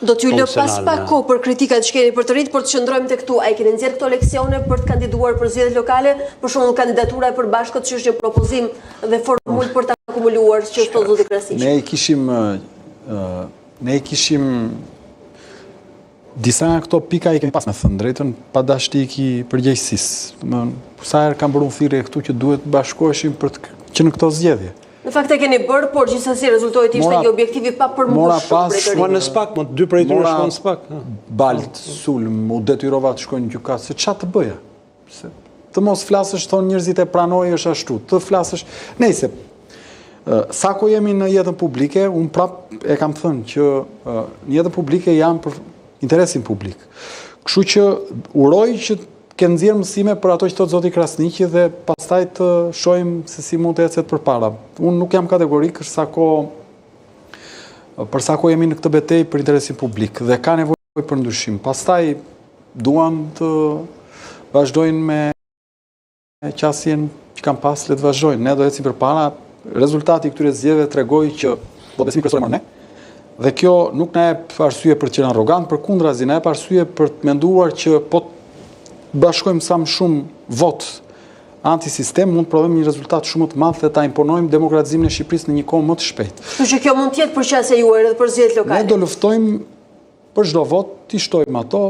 Do t'ju lë pas pak kohë për kritikat që keni për të rinjtë, por të qëndrojmë te këtu. A i keni nxjerrë këto leksione për të kandiduar për zgjedhjet lokale, për shembull kandidatura e përbashkët që është një propozim dhe formulë për të akumuluar, që është thotë zoti Krasniqi. Ne i kishim ne i kishim disa nga këto pika i kemi pas me thënë drejtën, pa dashtë t'i iki përgjegjësisë. Domethënë, sa herë kam bërë unë thirrje këtu që duhet të bashkoheshim për të që në këto zgjedhje. Në fakt e keni bërë, por gjithsesi rezultoi të ishte një objektiv i papërmbushur prej të rinjve. Në SPAK, më dy prej tyre shkon në SPAK. Baltë, sulm, u detyrova të shkoj në gjykatë, se ça të bëja? Se të mos flasësh, thonë njerëzit e pranoj është ashtu, të flasësh, nejse, sa kohë jemi në jetën publike, unë prap e kam thënë që në jetën publike jam për interesin publik. Kështu që uroj që Kenë nxjerrë mësime për ato që thotë zoti Krasniqi dhe pastaj të shohim se si mund të ecet përpara. Unë nuk jam kategorik për sa kohë për sa kohë jemi në këtë betejë për interesin publik dhe ka nevojë për ndryshim. Pastaj duan të vazhdojnë me qasjen që kanë pas, le të vazhdojnë. Ne do ecim përpara. Rezultati i këtyre zgjedhjeve tregoi që votëbesimin kryesor e morëm ne. Dhe kjo nuk na jep arsye për të qenë arrogant, përkundrazi na jep arsye për të menduar që po të bashkojmë sa më shumë votë antisistem, mund të prodhojmë një rezultat shumë më të madh dhe ta imponojmë demokratizimin e Shqipërisë në një kohë më të shpejtë. Kështu që kjo mund të jetë përqasja juaj edhe për zgjedhjet lokale. Ne do luftojmë për çdo votë, t'i shtojmë ato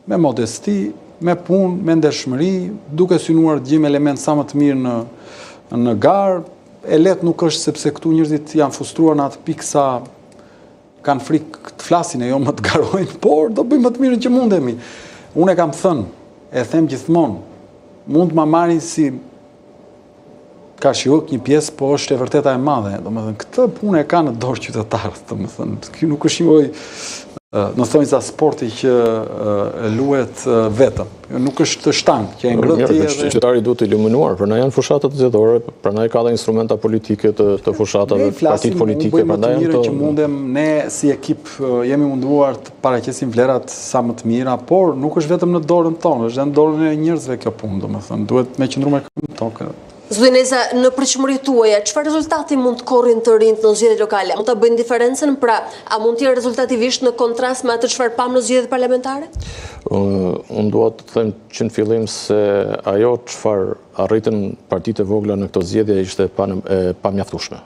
me modesti, me punë, me ndershmëri, duke synuar të gjejmë element sa më të mirë në në garë. E lehtë nuk është sepse këtu njerëzit janë frustruar në atë pikë sa kanë frikë të flasin e jo më të garojnë, por do bëjmë më të mirën që mundemi. Unë e kam thënë, e them gjithmonë, mund të ma marrin si karshillëk një pjesë, po është e vërteta e madhe. Domethënë, këtë punë e kanë në dorë qytetarët, domethënë, ky nuk është një lloj në thonjëza sporti që luhet vetëm. Nuk është shtangë që e ngre ti edhe... Qytetari duhet të iluminuar, prandaj janë fushatat zgjedhore, prandaj ka dhe instrumenta politike të, të fushatave, partitë politike, prandaj janë të... që mundem, ne si ekip jemi munduar të paraqesim vlerat sa më të mira, por nuk është vetëm në dorën tonë, është dhe në dorën e njerëzve kjo punë, domethënë, duhet me qëndru me këmbë në tokë. Zoti Neza, në pritshmëritë tuaja, çfarë rezultati mund të korrin të rinjtë në zgjedhjet lokale? A mund ta bëjnë diferencën? Pra, a mund të jenë rezultativisht në kontrast me atë çfarë pamë në zgjedhjet parlamentare? Unë dua të them që në fillim se ajo çfarë arritën partitë e vogla në këto zgjedhje ishte e pamjaftueshme.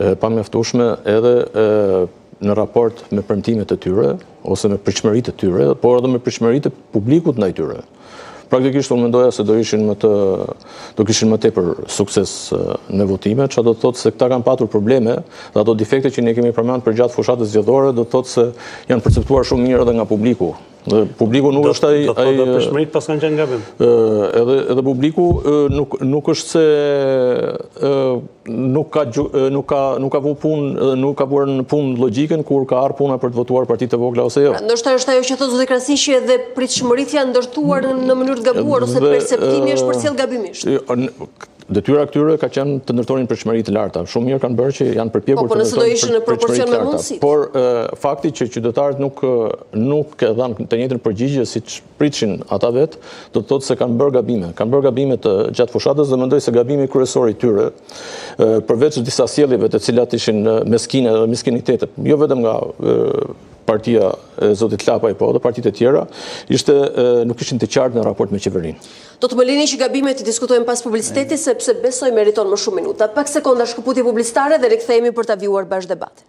E pamjaftueshme edhe në raport me premtimet e tyre ose me pritshmëritë e tyre, por edhe me pritshmëritë e publikut ndaj tyre. Praktikisht unë mendoja se do ishin më të do kishin më tepër sukses në votime, çka do të thotë se këta kanë patur probleme dhe ato defekte që ne kemi përmend përgjatë fushatës zgjedhore do të thotë se janë perceptuar shumë mirë edhe nga publiku. Dhe publiku nuk është ai do të thotë pritshmëritë paskan qenë gabim. Edhe edhe publiku nuk nuk është se nuk ka nuk ka nuk ka vu punë nuk ka vurë në punë logjikën kur ka ardhur puna për të votuar partitë e vogla ose jo. Pra, ndoshta është ajo që thotë zoti Krasniqi edhe pritshmëritë janë ndërtuar në mënyrë të gabuar ose perceptimi është përcjellë gabimisht. Detyra e këtyre ka qenë të ndërtonin pritshmëri të larta. Shumë mirë kanë bërë që janë përpjekur po, po, të ndërtojnë pritshmëri të larta. Por fakti që qytetarët nuk nuk e dhanë të njëjtën përgjigje siç pritshin ata vetë, do të thotë se kanë bërë gabime. Kanë bërë gabime të gjatë fushatës dhe mendoj se gabimi kryesor i tyre, përveç disa sjelljeve të cilat ishin meskine dhe meskinitete, jo vetëm nga partia e zotit Lapaj, po edhe partitë e tjera, ishte nuk ishin të qartë në raport me qeverinë. Do të më lini që gabimet t'i diskutojmë pas publicitetit, sepse besoj meriton më shumë minuta. Pak sekonda shkëputje publicitare dhe rikthehemi për ta vijuar bashkë debatin.